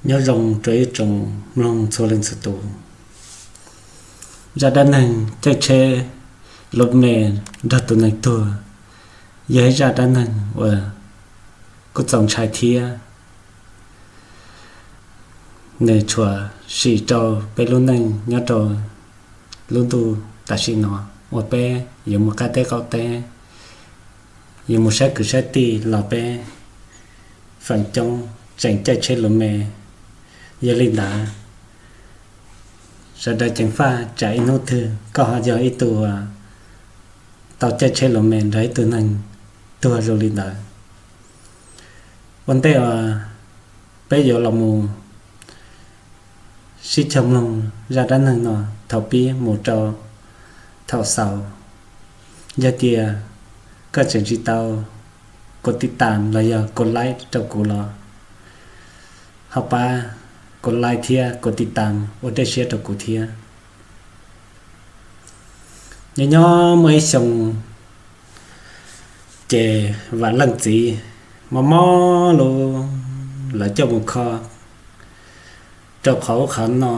Nyob zoo rau ib tsoom mloog txhua leej txhua tus. Zaj dab neeg caij tsheb lub me nrog tus neeg tuag yog ib zaj dab neeg uas kuj txaus ntshai thiab nws tshuam sim rau peb lub neej nyob rau lub ntuj tam sim no uas peb yuav mus qab teb qaum teb, yuav mus saib kwv saib tij los peb feem coob tseem caij tsheb lus me. Yog li ntawd, sawv daws ceev faj tsam ib hnub twg koj ho yog ib tug tau caij tsheb lus me nrog ib tug neeg tuag zoo li ntawd. Ua ntej uas peb yuav los mus sib cog mloog zaj dab neeg no thaum pib mus rau thaum xaus, yog tias koj tseem tsis tau kov tiv tam los yog kov like rau kuv los ho pab kov like thiab kov tiv tam ua dej siab rau kuv thiab. Nyob nyob muaj ib xyoo, ces Vam Leej txiv mob mob lawm, lawv coj mus kho rau qhov ub qhov no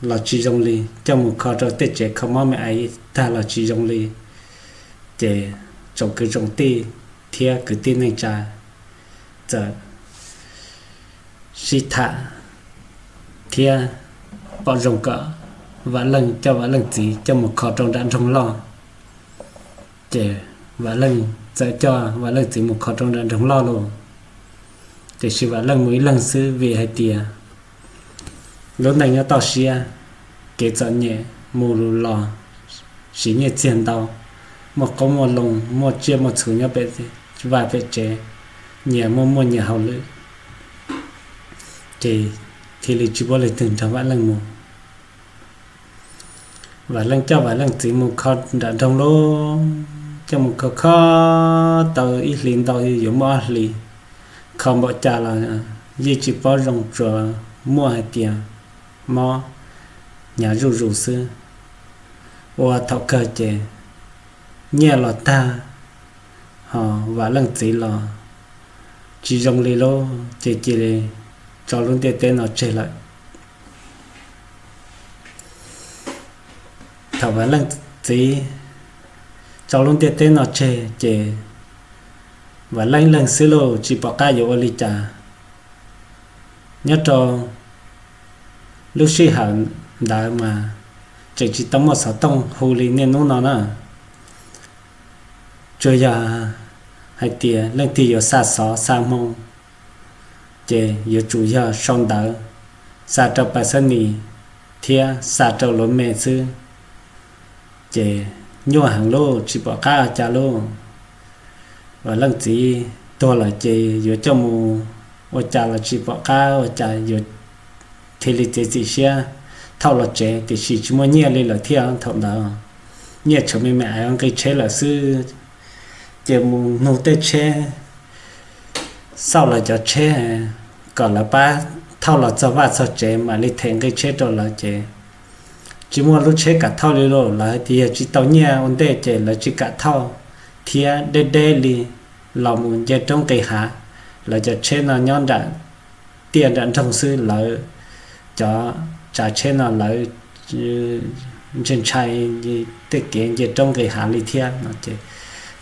los tsis zoo li, coj mus kho rau tej tsev kho mob me aiv tag los tsis zoo li. Ces tsoom kwv tsoom tij thiab kwv tij neej tsa txawm sib tham thiab pom zoo kom Vam Leej coj Vam Leej txiv coj mus kho rau nram nroog loj. Ces Vam Leej txawm coj Vam Leej txiv mus kho rau nram nroog loj lauj. Tiam sis Vam Leej mus ib leeg xwb vim hais tias lub neej nyob toj siab, kev txom nyem mus los siv nyiaj txiag ntau, muaj qoob muaj loo, muaj tsiaj muaj txhu nyob pem vaj pem tsev, nyias muaj muaj nyias hauj lwm, ces thiaj li tsis muaj leej twg nrog Vam Leej mus. Vam Leej coj Vam Leej txiv mus kho nram nroog lauj, coj mus kho kho tau ib hlis ntau yuav muaj ob hlis, kho npaum cas los yeej tsis paub zoo, tsuas muaj hais tias mob hnyav zuj zus xwb. Ua thaum kawg ces nyiaj los tag, ho Vam Leej txiv los tsis zoo li lauj, ces cia li tso lub ntiaj teb no tseg lawm. Thaum Vam Leej txiv tso lub ntiaj teb no tseg ces Vam Leej leeg xwb lauj, tsis pom qab yuav ua li cas. Nyob rau lub sij hawm ntawd mas tseem tsis tau muaj xov tooj hu li niaj hnub no na. Tsuas yog hais tias leej twg yuav xa xov xa hmoo ces yuav tsum yog sau ntawv xa rau pais xab nis thiab xa rau lub me xwb, ces nyuaj heev lauj, tsis pom qab ua cas lauj. Vam Leej txiv tuag lawm ces yuav coj mus ua cas los tsis pom qab ua cas, yuav thiaj li txiav txim siab thauj los tsev, tiam sis tsis muaj nyiaj li lawm thiab. Thaum ntawd nyiaj tshuav me me es nqi tsheb lawm xwb, ces mus nug tej tsheb xauj lawv cov tsheb kom lawv pab thauj los txog vaj txog tsev mam li them nqi tsheb rau lawv ces tsis muaj lub tsheb kam thauj li lauj. Lawv hais tias yog tsis tau nyiaj ua ntej ces lawv tsis kam thauj, thiab deb deb li los mus nce roob nqis hav. Lawv cov tsheb no nyob nram tiaj nram nroog xwb, lawv cov tsav tsheb no lawv ntshai ntshai tej kev nce roob nqis hav li thiab no ces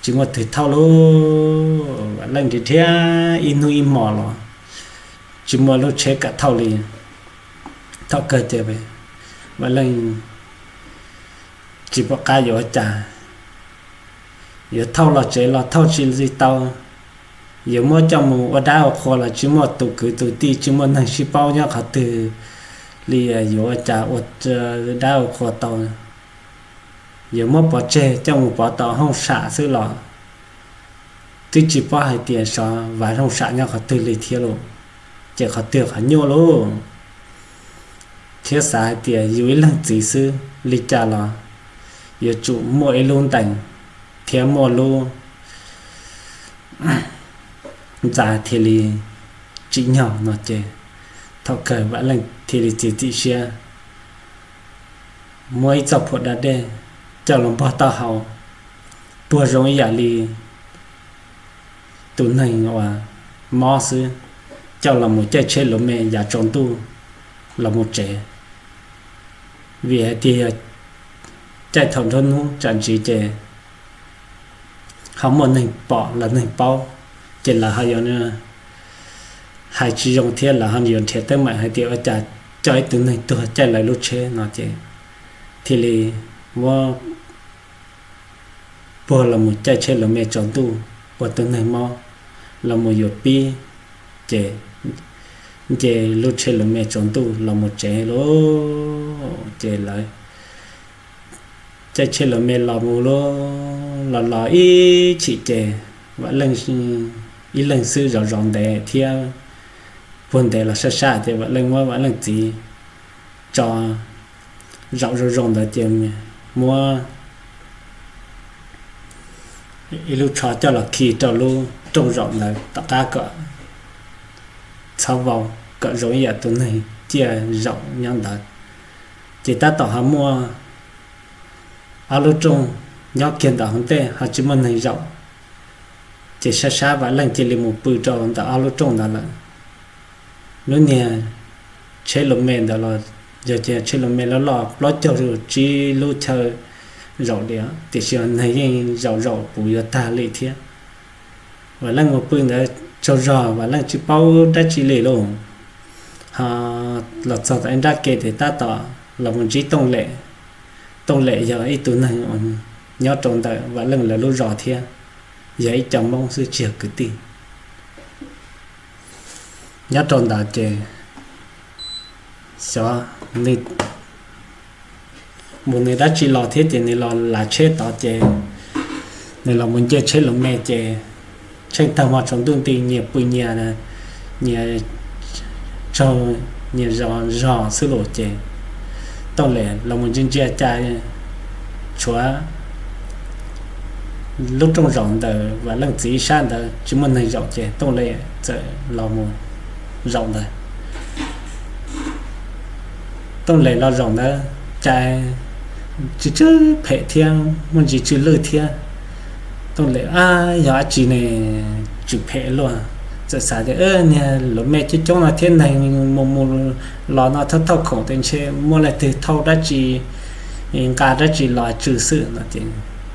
tsis muaj twg thauj lauj. Vam Leej nrhiav nrhiav ib hnub ib hmos los tsis muaj lub tsheb kam thauj li. Thaum kawg ces Vam Leej tsis pom qab yuav ua cas, yuav thauj los tsev los thauj tsis li tau, yuav muab coj mus ua dab ua qhua los tsis muaj tus kwv tus tij, tsis muaj neeg sib paub nyob qhov twg li, yuav ua cas ua dab ua qhua tau. Yuav muab pov tseg coj mus pov tau hoob sam xwb los twb tsis paub hais tias xyov Vam Leej sam nyob qhov twg li thiab lauj, ces qhov twg qhov nyuaj lauj. Thiab xav hais tias yus ib leeg txiv xwb li cas los yuav tsum muaj ib lub ntees thiab muaj lub ntxa thiaj li tsim nyog no ces thaum kawg Vam Leej thiaj li txiav txim siab muab ib txoj phuam da dej coj los npog taub hau, puag zoo ib yam li tus neeg uas mob xwb, coj los mus caij tsheb lus me yav tsaus ntuj los mus tsev, vim hais tias yog caij thaum nruab hnub tsam ntsis ces ho muaj neeg pom los neeg paub, ces lawv ho yuav hais tsis zoo thiab lawv ho yuav nrhiav teeb meem hais tias ua cas coj ib tug neeg tuag caij lawv lub tsheb no ces thiaj li muab puag los mus caij tsheb lus me tsaus ntuj ua tus neeg mob los mus yuav pib, ces nce lub tsheb lus me tsaus ntuj los mus tsev lawm. Ces lawv caij tsheb lus me los mus lawm, los los ib chim ces Vam Leej ib leeg xwb zov zov ntev thiab puag ntev los sab sab ces Vam Leej muab Vam Leej txiv tso zaum zoo zoo ntawd ces muab ib lub tsho coj los khi rau lub rooj zaum ntawd tom qab kom txhob vau, kom zoo ib yam tus neeg ciaj zaum nyob ntawd. Ces tab tom ho muaj ob lub rooj nyob kiag ntawm hauv ntej ho tsis muaj neeg zaum, ces sab sab Vam Leej cia li mus pw rau ntawm ob lub rooj ntawd lawm. Lub niag tsheb lus me ntawd los yog tias tsheb lus me loj loj plaub caug tsib lub chaw zaum li, tiam sis neeg yeej zaum zaum puv yuav tag li thiab. Vam Leej mus pw ntawd tsaug zog, Vam Leej tsis paub dab tsi li lauj. Ho los txog tom ib nrab ke ces tab tom los mus ntsib Tooj Lem. Tooj Lem yog ib tug neeg uas nyob rau ntawm Vam Leej lawv lub zos thiab, yog ib co Hmoob xwb tsis yog kwv tij. Nyob rau ntawd ces xyov nws mus nws dab tsi los thiab ces nws los lav tsheb tod ces nws los mus nce tsheb lus me ces tsheej tag hmo tsaus ntuj nti nyias pw nyias, nyias tsaug nyias zos zog xwb los ces Tooj Lem los mus ntsia ntsia cas tshuav lub rooj zaum ntawm Vam Leej txiv sab ntawd tsis muaj neeg zaum ces Tooj Lem txawm los mus zaum ntawd. Tooj Lem los zaum ntawd cas tsw tsw phem thiab muaj ntsis tsw lwj thiab. Tooj Lem, ab, yog dab tsi ne, tsw phem luaj. Txawm xav tias niag lus me coob coob no thiab neeg mus mus los no thauj thauj khoom tes ntshe muaj leej twg thauj dab tsi nqa dab tsi los tsw xwb no ces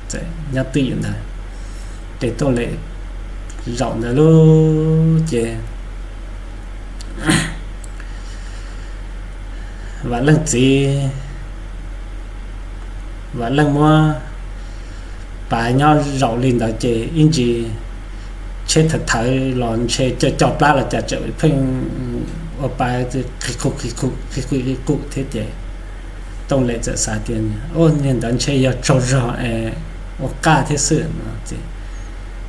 txawm nyob twj ywm ntawd. Ces Tooj Lem zaum ntawd lub ces Vam Leej txiv, Vam Leej muab pav nyob zaum li ntawd ces ib ntsis tsheb thawv thawv los ntshe co co plab los cas tseem pheej ua pa qi qu qi qu qi qu qi qu thiab ces Tooj Lem txawm xav tias, u, niag ntawd ntshe yog tsaug zog es ua qaj thiab xwb no ces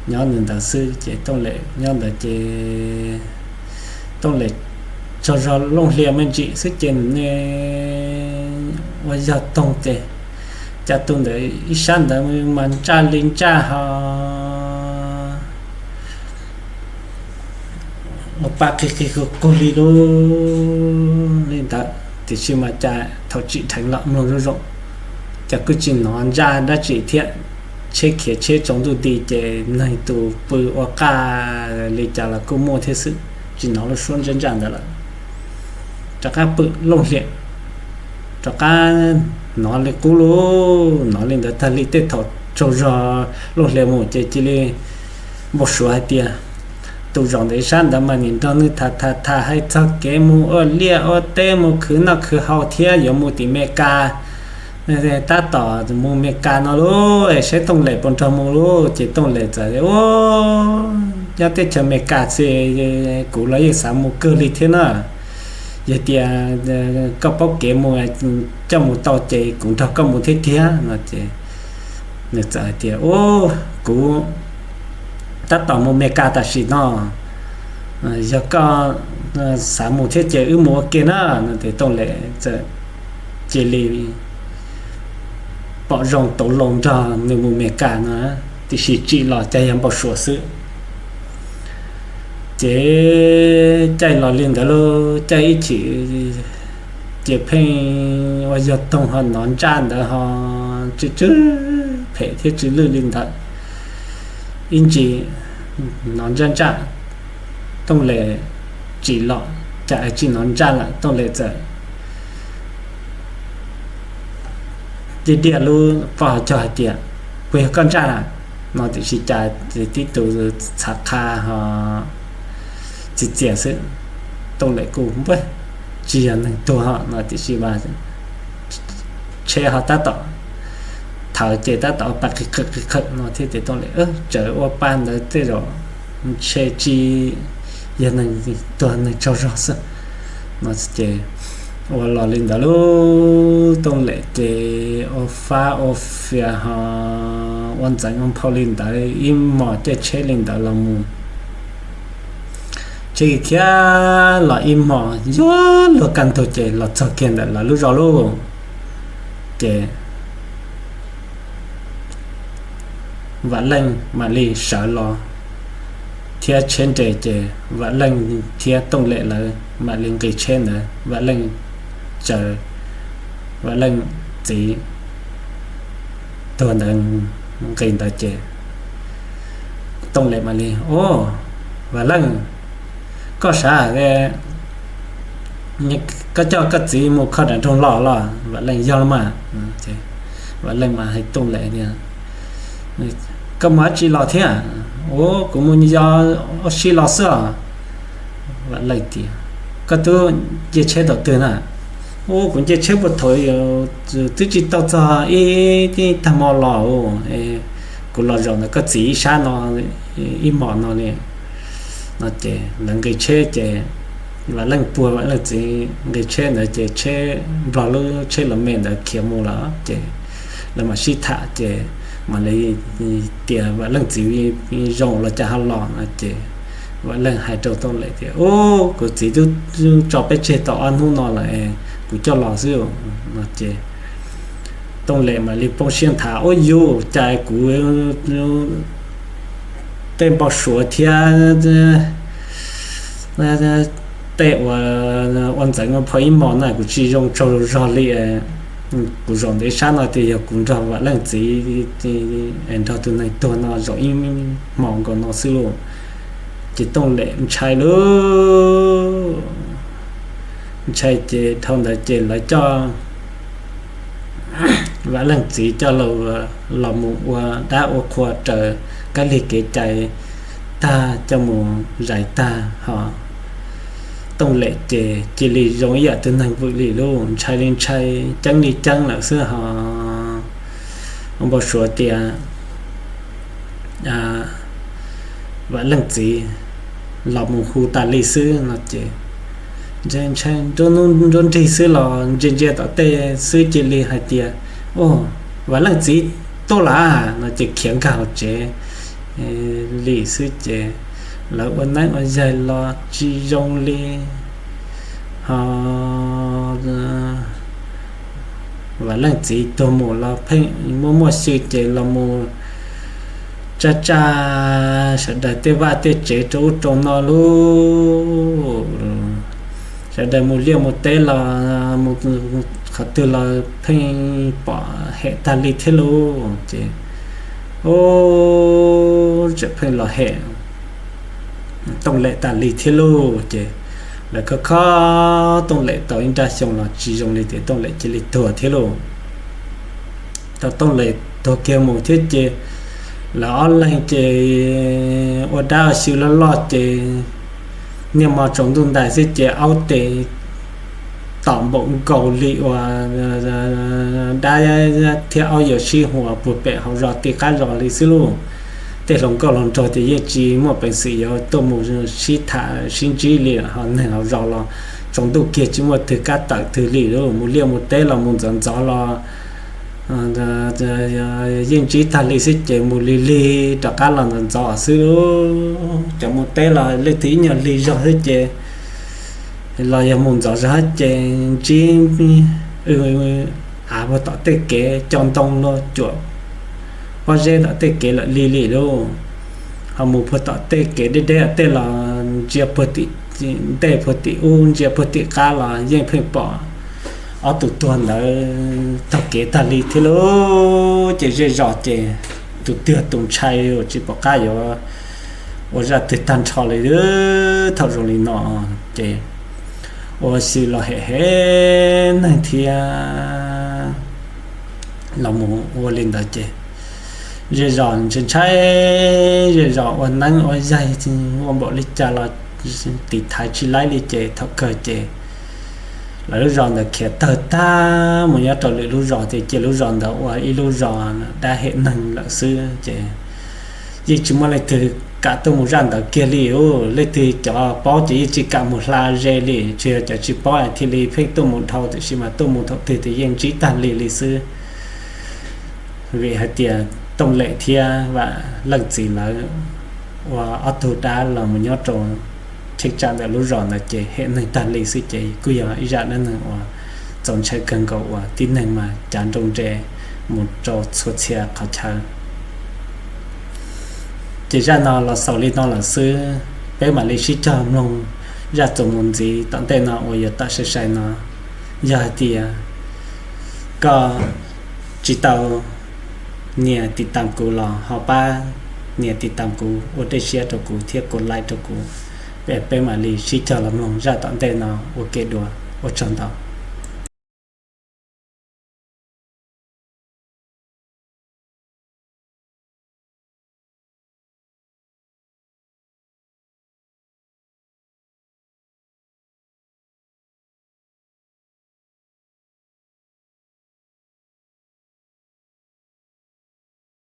nyob nws ntawd xwb ces Tooj Lem nyob ntawd ces Tooj Lem tsaug zog looj hlias me ntsis xwb ces ne ua yog toog ces cas tus ntawd ib sab ntawd mas ntsaj li ntsaj ho ua pa qig qig qug qug li lub li ntawd tiam sis mas cas thaum tsim dheev los mloog zoo zoo cas kuj tsis hnov ntsaj dab tsi thiab. Tsheb khiav tsheb tsaus ntuj nti ces neeg tus pw ua qaj li cas los kuj muaj thiab xwb, tsis hnov lub suab ntsaj ntsaj ntawd lawm. Rov qab pw looj hlias, rov qab hnov li qub lub hnov li ntawd tag li tej thaum tsaug zog looj hlias mus ces cia li npau suav hais tias tus zaum ntawm ib sab ntawd mas nim nrog nws tham tham tham hais txog kev mus ua liaj ua teb mus khwv noj khwv haus thiab yuav mus tim Mes Kas, tab tom mus Mes Kas no lauj, saib Tooj Lem puas nrog mus lauj. Ces Tooj Lem txawm, u, nyob teb chaws Mes Kas xwb kuv los yeej xav mus kawg li thiab na. Yog tias koj paub kev mus coj mus tau ces kuv nrog koj mus thiab tiag no ces nws txawm hais tias, u, kuv tab tom mus Mes Kas tam sim no, yog koj xav mus thiab ces wb mus ua ke na no ces Tooj Lem txawm cia li pom zoo tau loo nrog nws mus Mes Kas no, tiam sis tsim los cas yog npau suav xwb. Ces caij los li ntawd lauj, caij ib chim ces pheej ua yog toog ho hnov ntsaj ntawd ho tsw tsw phem thiab tsw lwj li ntawd. Ib ntsis hnov ntsaj ntsaj, Tooj Lem tsis los, cas tsis hnov ntsaj lawm. Tooj Lem txawm diaj diaj lub pob hauv caug hais tias, Puas yog koj ntsaj lawm? No tiam sis cas tib tug txhav qha ho txias txias xwb. Tooj Lem kuj npaj, Tsis yog neeg tuag no tiam sis mas tsheb ho tab tom thawv ces tab tom pa qi qhawm qi qhawm no thiab ces Tooj Lem txawm ua pa ntawd tej zaum ntshe tsis yog neeg tuag, neeg tsaug zog xwb no ces ua los li ntawd lub Tooj Lem ces ua fab ua fias ho ua ntxeev ua phau li ntawd ib hmos caij tsheb li ntawd los mus. Tsheb khiav los ib hmos yuav luag kaj ntug ces los txog kiag ntawm lawv lub zos lauj. Ces Vam Leej mam li sawv los thiab tsheb nres ces Vam Leej thiab Tooj Lem lawv mam li nqis tsheb ntawd. Vam Leej tsaws Vam Leej txiv tuag ntawd nqis ntawd ces Tooj Lem mam li, Au, Vam Leej, koj sav, koj coj koj txiv mus kho nram nroog los los? Vam Leej, Yog los mas. Vam Leej mas hais Tooj Lem tias, Koj mus dab tsi los thiab? Au, kuv mus yos ua si los xwb os. Vam Leej tias, Koj twb nce tsheb thaum twg na? Au, kuv nce tsheb puag thaum twb tsis tau txog ib tag hmo los, kuv los zaum ntawm koj txiv ib sab no ib hmos no li. No ces lawv nqis tsheb ces Vam Leej puag Vam Leej txiv nqis tsheb ntawd ces tsheb nplog lub tsheb los me ntawd khiav mus lawm ces lawv mam sib tham ces mam li tias Vam Leej txiv zoo los cas ho los no ces Vam Leej hais rau Tooj Lem tias, Au, kuv txiv twb tso peb tseg tau ob hnub no lawm, kuv coj los xwb no ces Tooj Lem mam li poob siab nthav, Au, yus cas kuv tej npau suav thiab tej uas ua ntxeev ua phau ib hmos na kuv tsis zoo tsaug zog li. Kuv zaum ntawm ib sab no tias yog kuv nrog Vam Leej txiv nrog tus neeg tuag no zaum ib hmos nkaus no xwb lauj. Ces Tooj Lem ntshai lauj, ntshai ces dhau ntawd ces lawv coj Vam Leej txiv coj los mus ua dab ua qhua raws kab lig kev cai tag, coj mus zais tag ho Tooj Lem ces cia li zoo ib yam tus neeg vwm li lauj, ntshai li ntshai, ceeb li ceeb lawm xwb ho. Npau suav tias Vam Leej txiv los mus hu tas li xwb no ces ntshai nruab hnub nruab nrig xwb los ntsia ntsia tom tej xwb cia li hais tias, Au, Vam Leej txiv tuaj lawm no ces khiav nkag hauv tsev li xwb ces lawv ua neeb ua yaig los tsis zoo li ho Vam Leej txiv tuag mus los pheej muaj muaj xyw ces los mus tsa tsa sawv daws tej vaj tej tsev rau ub rau no lauj. Sawv daws mus liaj mus teb los mus qhov twg los pheej pom hem tag li thiab lauj ces, ub, tseem pheej los hem Tooj Lem tas li thiab lauj ces lawv khob khob Tooj Lem tau ib nrab xyoo los tsis zoo li tias Tooj Lem cia li tuag thiab lauj. Thaum Tooj Lem tuag kiag mus thiab ces lawv ob leeg ces ua dab ua xyw loj loj ces niaj hmo tsaus ntuj ntais xwb ces aub tes tom npaum nkaus li uas dab thiab aub yuav sib huas puag pem hauv zos tim qab zos li xwb lauj. Tej hluas nkauj hluas nraug ces yeej tsis muaj peev xwm yuav tuaj mus sib tham sib ntsib li ho neeg hauv zos los tsaus ntuj kiag tsis muaj twg kab tawm twg li lauj. Mus liaj mus teb los mus ntxov ntxov los yeej ntsib tag li xwb ces mus lig lig rov qab los ntxov ntxov xwb. Cov mus teb los leej twg ib nyuag lig zog xwb ces los yog mus ntxov zog ces ntsib av puag tom tej kev, co ntoo los cuam pob zeb tom tej kev lawm lig li lauj. Ho mus puag tom tej kev deb deb tej los ntsia puag tim ntej puag tim ub ntsia puag tim qab los yeej pheej pom ob tug tuag ntawd taug kev tag li thiab lauj. Ces zej zos ces tus twg tus ntshai tsis pom qab yuav ua zaj twg tag nrho li. Thaum zoo li no Ces ua si los hem hem neeg thiab los mus ua li ntawd ces zej zos ntshai ntshai, zej zos ua neeb ua yaig ua npaum li cas los tiv thaiv tsis laib li ces thaum kawg ces lawv lub zos ntawd khiav tawg tag mus nyob rau lwm lub zos tias cia lub zos ntawd ua ib lub zos dab hem neeg lawm xwb ces yeej tsis muaj leej twg kam tuaj mus zaj ntawd kiag li. Leej twg cov paub ces yeej tsis kam mus hla ze li, tsuas yog cov tsis paub thiaj li pheej tuaj mus dhau, tiam sis mas tuaj mus thaum twg ces yeej ntsib tag li li xwb. Vim hais tias Tooj Lem thiab Vam Leej Txiv lawv ua ob tug dab los mus nyob rau cheeb tsam ntawm lub zos ntawd ces hem neeg tag li xwb ces kuj yog ib zaj dab neeg uas txaus ntshai kawg nkaus uas tib neeg mas cav nroo nres mus rau txhua txhia qhov chaw. Ces zaj no los xaus li no lawm xwb, peb mam li sib cog mloog zaj txuas mus ntxiv tom ntej no uas yuav tawm sai sai no. Yog hais tias koj tsis tau nias tiv tam kuv los ho pab nias tiv tam kuv, ua dej siab rau kuv thiab kuv like rau kuv. Peb mam li sib cog los mloog zaj tom ntej no ua ke dua, ua tsaug ntau.